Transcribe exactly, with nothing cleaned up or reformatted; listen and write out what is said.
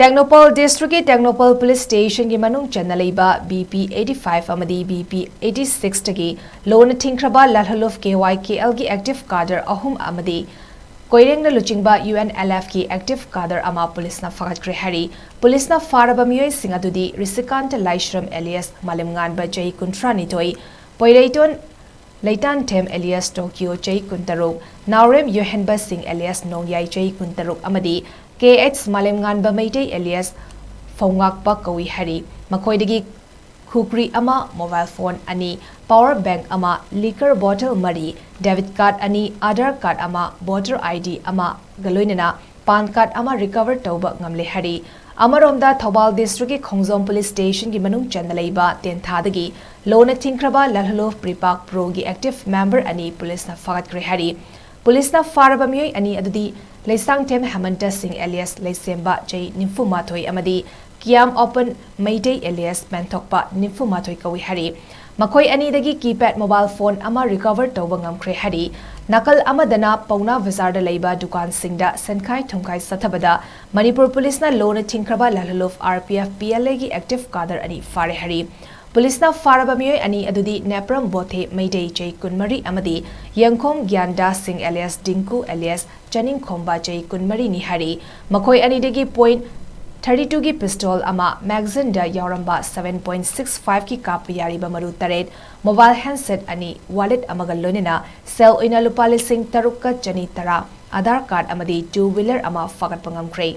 ꯇꯦꯡꯅꯧꯄꯜ ꯗꯤꯁꯇ꯭ꯔꯤꯛꯀꯤ ꯇꯦꯡꯅꯧꯄꯜ ꯄꯨꯂꯤꯁ ꯁ꯭ꯇꯦꯁꯟꯒꯤ ꯃꯅꯨꯡ ꯆꯟꯅ ꯂꯩꯕ ꯕꯤ ꯄꯤ ꯑꯩꯠꯇꯤ ꯐꯥꯏꯚ ꯑꯃꯗꯤ ꯕꯤ ꯄꯤ ꯑꯩꯠꯇꯤ ꯁꯤꯛꯁꯇꯒꯤ ꯂꯣꯟꯅ ꯊꯤꯡꯈ꯭ꯔꯕ ꯂꯥꯜꯍꯜꯂꯨꯞ ꯀꯦ ꯋꯥꯏ ꯀꯦ ꯑꯦꯜꯒꯤ ꯑꯦꯛꯇꯤꯚ ꯀꯥꯗꯔ ꯑꯍꯨꯝ ꯑꯃꯗꯤ ꯀꯣꯏꯔꯦꯡꯅ ꯂꯨꯆꯤꯡꯕ ꯌꯨ ꯑꯦꯟ ꯑꯦꯜ ꯑꯦꯐꯀꯤ ꯑꯦꯛꯇꯤꯚ ꯀꯥꯗꯔ ꯑꯃ ꯄꯨꯂꯤꯁꯅ ꯐꯥꯒꯠꯈ꯭ꯔꯦ ꯍꯥꯏꯔꯤ꯫ ꯄꯨꯂꯤꯁꯅ ꯐꯥꯔꯕ ꯃꯤꯑꯣꯏꯁꯤꯡ ꯑꯗꯨꯗꯤ ꯔꯤꯁꯤꯀꯥꯟꯇ ꯂꯥꯏꯁ꯭ꯔꯝ ꯑꯦꯂꯤꯌꯥꯁ ꯃꯥꯂꯦꯝꯉꯥꯟꯕ, ꯆꯍꯤ ꯀꯨꯟꯊ꯭ꯔꯥꯅꯤꯊꯣꯏ, ꯄꯣꯏꯔꯩꯇꯣꯟ ꯂꯩꯇꯥꯟꯊꯦꯝ ꯑꯦꯂꯤꯌꯥꯁ ꯇꯣꯀꯤꯌꯣ, ꯆꯍꯤ ꯀꯨꯟꯇꯔꯨꯛ, ꯅꯥꯎꯔꯦꯝ ꯌꯣꯍꯦꯟꯕ ꯁꯤꯡ ꯑꯦꯂꯤꯌꯥꯁ ꯅꯣꯡꯌꯥꯏ, ꯆꯍꯤ ꯀꯨꯟꯇꯔꯨꯛ, ꯑꯃꯗꯤ ꯀꯦ ꯑꯩꯆ ꯃꯥꯂꯦꯝꯉꯥꯟꯕ ꯃꯩꯇꯩ ꯑꯦꯂꯤꯌꯥꯁ ꯐꯧꯉꯥꯛꯄ ꯀꯧꯏ ꯍꯥꯏꯔꯤ꯫ ꯃꯈꯣꯏꯗꯒꯤ ꯈꯨꯀ꯭ꯔꯤ ꯑꯃ, ꯃꯣꯕꯥꯏꯜ ꯐꯣꯟ ꯑꯅꯤ, ꯄꯥꯋꯔ ꯕꯦꯡꯛ ꯑꯃ, ꯂꯤꯀꯔ ꯕꯣꯇꯜ ꯃꯔꯤ, ꯗꯦꯕꯤꯠ ꯀꯥꯔꯗ ꯑꯅꯤ, ꯑꯥꯙꯥꯔ ꯀꯥꯔꯗ ꯑꯃ, ꯚꯣꯇꯔ ꯑꯥꯏ ꯗꯤ ꯑꯃꯒ ꯂꯣꯏꯅꯅ ꯄꯥꯟ ꯀꯥꯔꯗ ꯑꯃ ꯔꯤꯀꯚꯔ ꯇꯧꯕ ꯉꯝꯂꯦ ꯍꯥꯏꯔꯤ꯫ ꯑꯃꯔꯣꯝꯗ ꯊꯧꯕꯥꯜ ꯗꯤꯁꯇ꯭ꯔꯤꯛꯀꯤ ꯈꯣꯡꯖꯣꯝ ꯄꯨꯂꯤꯁ ꯁ꯭ꯇꯦꯁꯟꯒꯤ ꯃꯅꯨꯡ ꯆꯟꯅ ꯂꯩꯕ ꯇꯦꯟꯊꯥꯗꯒꯤ ꯂꯣꯟꯅ ꯊꯤꯡꯈ꯭ꯔꯕ ꯂꯥꯜꯍꯜꯂꯨꯞ ꯄ꯭ꯔꯤꯄꯥꯛ ꯄ꯭ꯔꯣꯒꯤ ꯑꯦꯛꯇꯤꯚ ꯃꯦꯝꯕꯔ ꯑꯅꯤ ꯄꯨꯂꯤꯁꯅ ꯐꯥꯒꯠꯈ꯭ꯔꯦ ꯍꯥꯏꯔꯤ꯫ ꯄꯨꯂꯤꯁꯅ ꯐꯥꯔꯕ ꯃꯤꯑꯣꯏ ꯑꯅꯤ ꯑꯗꯨꯗꯤ ꯂꯩꯁꯥꯡꯊꯦꯝ ꯍꯦꯃꯟꯇ ꯁꯤꯡ ꯑꯦꯂꯤꯌꯥꯁ ꯂꯩꯁꯦꯝꯕ, ꯆꯍꯤ ꯅꯤꯐꯨ ꯃꯥꯊꯣꯏ, ꯑꯃꯗꯤ ꯀꯤꯌꯥꯝ ꯑꯣꯄꯟ ꯃꯩꯇꯩ ꯑꯦꯂꯤꯌꯥꯁ ꯄꯦꯟꯊꯣꯛꯄ, ꯅꯤꯐꯨ ꯃꯥꯊꯣꯏ, ꯀꯧꯏ ꯍꯥꯏꯔꯤ꯫ ꯃꯈꯣꯏ ꯑꯅꯤꯗꯒꯤ ꯀꯤꯄꯦꯗ ꯃꯣꯕꯥꯏꯜ ꯐꯣꯟ ꯑꯃ ꯔꯤꯀꯚꯔ ꯇꯧꯕ ꯉꯝꯈ꯭ꯔꯦ ꯍꯥꯏꯔꯤ꯫ ꯅꯥꯀꯜ ꯑꯃꯗꯅ ꯄꯧꯅꯥ ꯕꯖꯥꯔꯗ ꯂꯩꯕ ꯗꯨꯀꯥꯟꯁꯤꯡꯗ ꯁꯦꯟꯈꯥꯏ ꯊꯨꯝꯈꯥꯏ ꯆꯠꯊꯕꯗ ꯃꯅꯤꯄꯨꯔ ꯄꯨꯂꯤꯁꯅ ꯂꯣꯟꯅ ꯊꯤꯡꯈ꯭ꯔꯕ ꯂꯥꯜꯍꯜꯂꯨꯞ R P F P L ꯑꯦꯒꯤ ꯑꯦꯛꯇꯤꯚ ꯀꯥꯗꯔ ꯑꯅꯤ ꯐꯥꯔꯦ ꯍꯥꯏꯔꯤ꯫ ꯄꯨꯂꯤꯁꯅ ꯐꯥꯔꯕ ꯃꯤꯑꯣꯏ ꯑꯅꯤ ꯑꯗꯨꯗꯤ ꯅꯦꯄ꯭ꯔꯝ ꯕꯣꯊꯦ ꯃꯩꯇꯩ, ꯆꯍꯤ ꯀꯨꯟꯃꯔꯤ, ꯑꯃꯗꯤ ꯌꯦꯡꯈꯣꯡ ꯒ꯭ꯌꯥꯟꯗꯥ ꯁꯤꯡ ꯑꯦꯂꯤꯌꯥꯁ ꯗꯤꯡꯀꯨ ꯑꯦꯂꯤꯌꯥꯁ ꯆꯅꯤꯡꯈꯣꯝꯕ, ꯆꯍꯤ ꯀꯨꯟꯃꯔꯤꯅꯤ ꯍꯥꯏꯔꯤ꯫ ꯃꯈꯣꯏ ꯑꯅꯤꯗꯒꯤ ꯄꯣꯏꯟꯠ ꯊꯥꯔꯇꯤ ꯇꯨꯒꯤ ꯄꯤꯁꯇꯣꯜ ꯑꯃ, ꯃꯦꯒꯥꯖꯤꯟꯗ ꯌꯥꯎꯔꯝꯕ ꯁꯚꯦꯟ ꯄꯣꯏꯟꯠ ꯁꯤꯛꯁ ꯐꯥꯏꯚꯀꯤ ꯀꯥꯞꯄ ꯌꯥꯔꯤꯕ ꯃꯔꯨ ꯇꯔꯦꯠ, ꯃꯣꯕꯥꯏꯜ ꯍꯦꯟꯁꯦꯠ ꯑꯅꯤ, ꯋꯥꯂꯦꯠ ꯑꯃꯒ ꯂꯣꯏꯅꯅ ꯁꯦꯜ ꯑꯣꯏꯅ ꯂꯨꯄꯥ ꯂꯤꯁꯤꯡ ꯇꯔꯨꯛꯀ ꯆꯅꯤ ꯇꯔꯥ, ꯑꯥꯙꯥꯔ ꯀꯥꯔꯗ ꯑꯃꯗꯤ ꯇꯨ ꯋꯤꯂꯔ ꯑꯃ ꯐꯥꯒꯠꯄ ꯉꯝꯈ꯭ꯔꯦ꯫